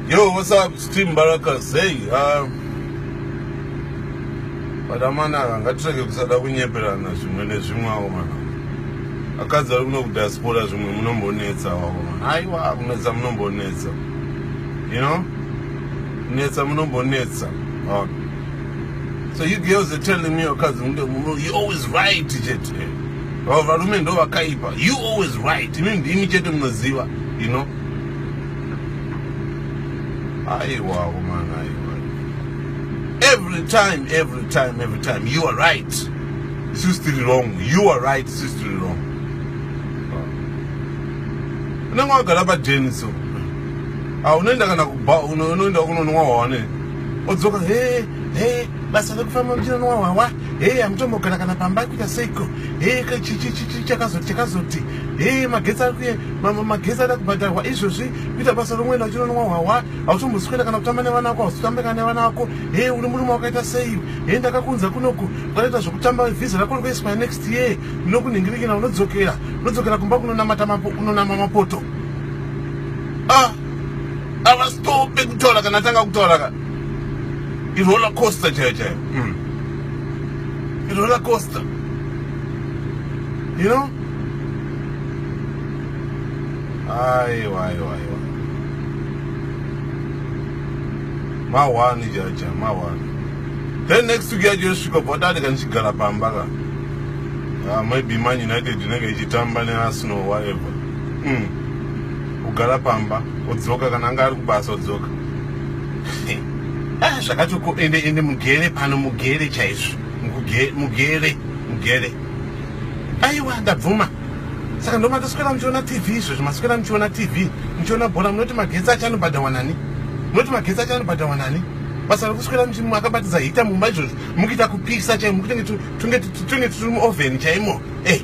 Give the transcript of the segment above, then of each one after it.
Yo, what's up? It's Team Baraka. Say, but amana ngatirege kusada kunyeperana zvimwe nezvimwe avo mana. Akadzi ari kuno kudiaspora zvimwe munombonetsa wavo mana. Aiwa, kunetsa munombonetsa. You know? Kunetsa munombonetsa. Oh. So you girls are telling me akadzi you always right chete. Varume ndo vakaipa. You always right. Imi ndimi chete munoziva, you know? Aiwa, man, aiwa. Every time, every time, every time, you are right. Isusu tiri wrong. You are right, isusu tiri wrong. Unenge wagara padeni so. Ah, unoenda kana kuba, unoenda kunonwa hwane. Odzoka, hey, hey, basa rekufamba muchinonwa hwahwa. Hey, hamutombogara kana pamba kuita seiko. Hey, chichi chakazoti chakazoti. Hey, magetsi ari kuye, magetsi ada kubhadharwa izvozvi. Kuita basa romwena uchinonwa hwahwa. Hautomboswera kana kutamba nevana vako, hausitambe kana nevana vako. Hey, uri murume wakaita sei? Hey, ndakakunza kunoku. Ukaita zvekutamba vhiza rako rikuiswa next year. Ndinokunhingirikira unodzokera. Unodzokera kumba kunonamata mapo, kunonama mapoto. Ah, avastope kutaura kana atanga kutaura ka. Iroller coaster chaiyo chaiyo. Iroller coaster. You know? Aiwa, aiwa, aiwa. Mahwani jaja, mahwani. Then next week yacho yosvika bva darika ndichigara pamba ka. Maybe Man United inenge ichitamba neArsenal whatever. Kugara pamba, odzoka kana anga ari kubasa odzoka. Ah, zvakatoko ende ende mugere pano mugere chaizvo. Mugere, mugere. Aiwa, ndabvuma. Saka ndo matoswera muchiona TV izvozvo, maswera muchiona TV, muchiona bhora, munoti magetsi acho anobhadharwa nani? Munoti magetsi acho anobhadharwa nani? Basa rekuswera makabatidza hita mumba izvozvo, mukuita kupisa chaimo, mukuti tunge turi muoven chaimo. Eh.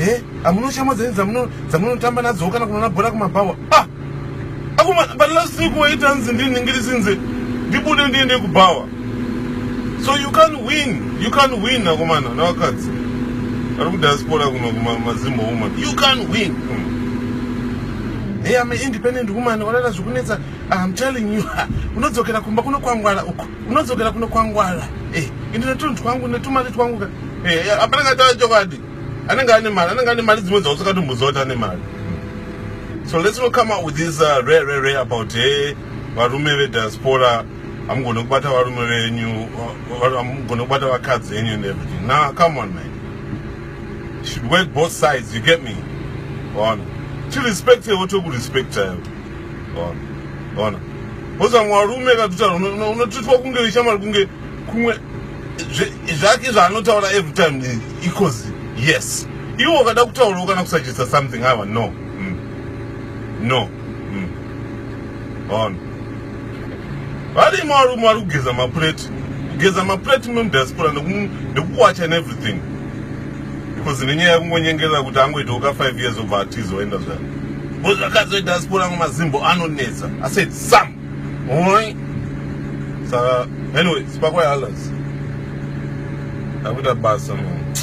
Eh, hamuno shamwa dzenyu dzamunotamba nadzo kana kunoona bhora kumabhawa. Ah. Akuma, but last week waita nzi ndiningirisinze ndibude ndiende kubhawa. So you can't win. You can't win akomana navakadzi. Ari kudiaspora kuno kumazimbo woman. You can't win. Hey, I'm an independent woman. Whatever zvikunetsa, I'm telling you. Unodzokera kumba kunokwangwara uko. Unodzokera kunokwangwara. Eh, indi netunhu twangu netumari twangu ka. Eh, hapana kataura chokwadi. Anenge ane mari, anenge ane mari dzimwe dzausakatomboziva kuti ane mari. So let's not come out with this rare, rare, rare about hey, varume vediaspora hamugone kubata varume venyu, hamugone kubata vakadzi venyu and everything. Nah, come on man. You should work both sides, you get me? Ona. Chirespecte wotokurespecta. Ona. Ona. Boza mwarume katotaura unotitwa kunge shamwari kunge kumwe zvake zvaanotaura every time equals yes. Iwe ukada kutaurawo kana kusuggesta something aiwa no. No. Ona. Varimo varume vari kugeza mapureti. Kugeza mapureti mudiaspora nekuwacha and everything. Because nenyaya yekungonyengerera kuti angoitawo ka 5 years obva atiza oenda zvayo. Because vakadzi vediaspora mumazimbo anonetsa. I said some. Alright. So anyway, Spakwai Alas. Ndakuita basa man.